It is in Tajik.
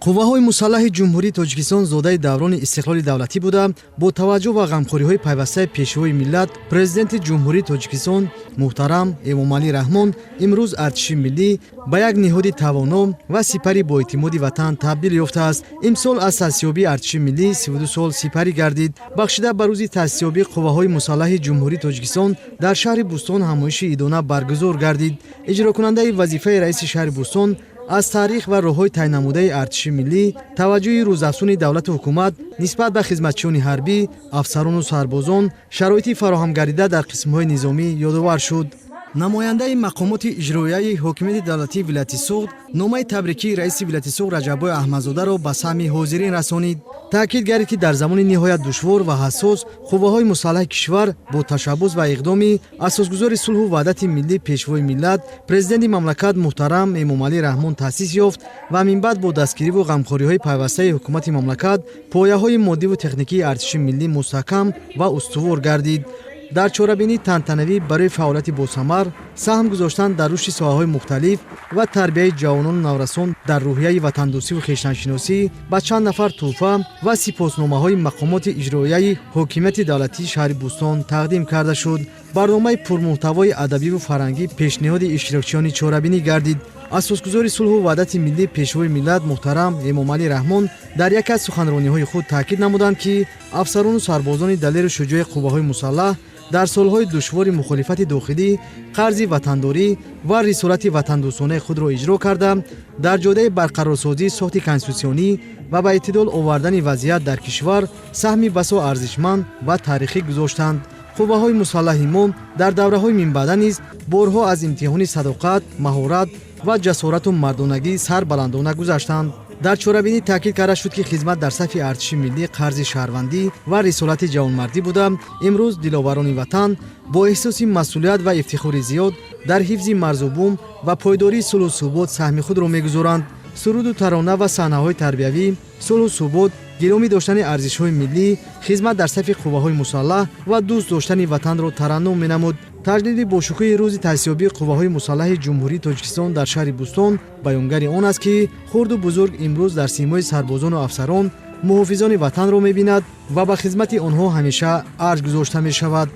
Қувваҳои мусаллаҳи Ҷумҳурии Тоҷикистон зодаи даврони истиқлоли давлатӣ буда, бо таваҷҷӯҳ ба ғамхориҳои пайвастаи Пешвои миллат, Президенти Ҷумҳурии Тоҷикистон муҳтарам Эмомалӣ Раҳмон, имрӯз артиши миллӣ ба як ниҳоди тавоно ва сипари боэътимоди ватан табдил ёфтааст. Имсол аз таъсисёбии артиши миллӣ 32 сол сипарӣ гардид. Бахшида ба рӯзи таъсисёбии Қувваҳои мусаллаҳи Ҷумҳурии Тоҷикистон дар шаҳри Бӯстон ҳамоиши идона баргузор гардид. Иҷрокунандаи вазифаи раиси шаҳри Бӯстон аз таърих ва роҳҳои тайнамудаи артиши миллӣ, таваҷҷӯҳи рӯзафзуни давлату ҳукумат нисбат ба хизматчиёни ҳарбӣ, афсарону сарбозон, шароити фароҳамгардида дар қисмҳои низомӣ ёдовар шуд. Намояндаи мақомоти иҷроияи ҳокимияти давлатии вилояти Суғд номаи табрикии раиси вилояти Суғд Раҷаббой Аҳмадзодаро ба самъи ҳозирин расонид. Таъкид гардид, ки дар замони ниҳоят душвор ва ҳассос қувваҳои мусаллаҳи кишвар бо ташаббус ва иқдоми асосгузори сулҳу ваҳдати миллӣ, Пешвои миллат, Президенти мамлакат муҳтарам Эмомалӣ Раҳмон таъсис ёфт ва минбаъд бо дастгириву ғамхориҳои пайвастаи ҳукумати мамлакат пояҳои моддиву техникии артиши миллӣ мустаҳкам ва устувор гардид. Дар чорабинии тантанавӣ барои фаъолияти босамар, саҳм гузоштан дар рушди соҳаҳои мухталиф ва тарбияи ҷавонону наврасон дар рӯҳияи ватандӯстиву хештаншиносӣ ба чанд нафар тӯҳфа ва сипосномаҳои мақомоти иҷроияи ҳокимияти давлатии шаҳри Бӯстон тақдим карда шуд. Барномаи пурмуҳтавои адабиву фарҳангӣ пешниҳоди иштирокчиёни чорабинӣ гардид. Асосгузори сулҳу ваҳдати миллӣ, Пешвои миллат муҳтарам Эмомалӣ Раҳмон дар яке аз суханрониҳои худ таъкид намуданд, ки афсарону сарбозони далеру шуҷои қувваҳои мусаллаҳ дар солҳои душвори мухолифати дохилӣ қарзи ватандорӣ ва рисолати ватандӯстонаи худро иҷро карда, дар ҷодаи барқарорсозии сохти конститутсионӣ ва ба эътидол овардани вазъият дар кишвар саҳми басо арзишманд ва таърихӣ гузоштанд. Қувваҳои мусаллаҳи мо дар давраҳои минбаъда низ борҳо аз имтиҳони садоқат, маҳорат ва ҷасорату мардонагӣ сарбаландона гузаштанд. Дар чорабинӣ таъкид карда шуд, ки хизмат дар сафи артиши миллӣ қарзи шаҳрвандӣ ва рисолати ҷавонмардӣ буда, имрӯз диловарони ватан бо эҳсоси масъулият ва ифтихори зиёд дар ҳифзи марзу бум ва пойдории сулҳу субот саҳми худро мегузоранд. Суруду тарона ва саҳнаҳои тарбиявӣ сулҳу субот, гиромӣ доштани арзишҳои миллӣ, хизмат дар сафи қувваҳои мусаллаҳ ва дӯст доштани ватанро тараннум менамуд. Таҷлили бошукӯҳи рӯзи таъсисёбии Қувваҳои мусаллаҳи Ҷумҳурии Тоҷикистон дар шаҳри Бӯстон баёнгари он аст, ки хурду бузург имрӯз дар симои сарбозону афсарон муҳофизони ватанро мебинад ва ба хизмати онҳо ҳамеша арҷ гузошта мешавад.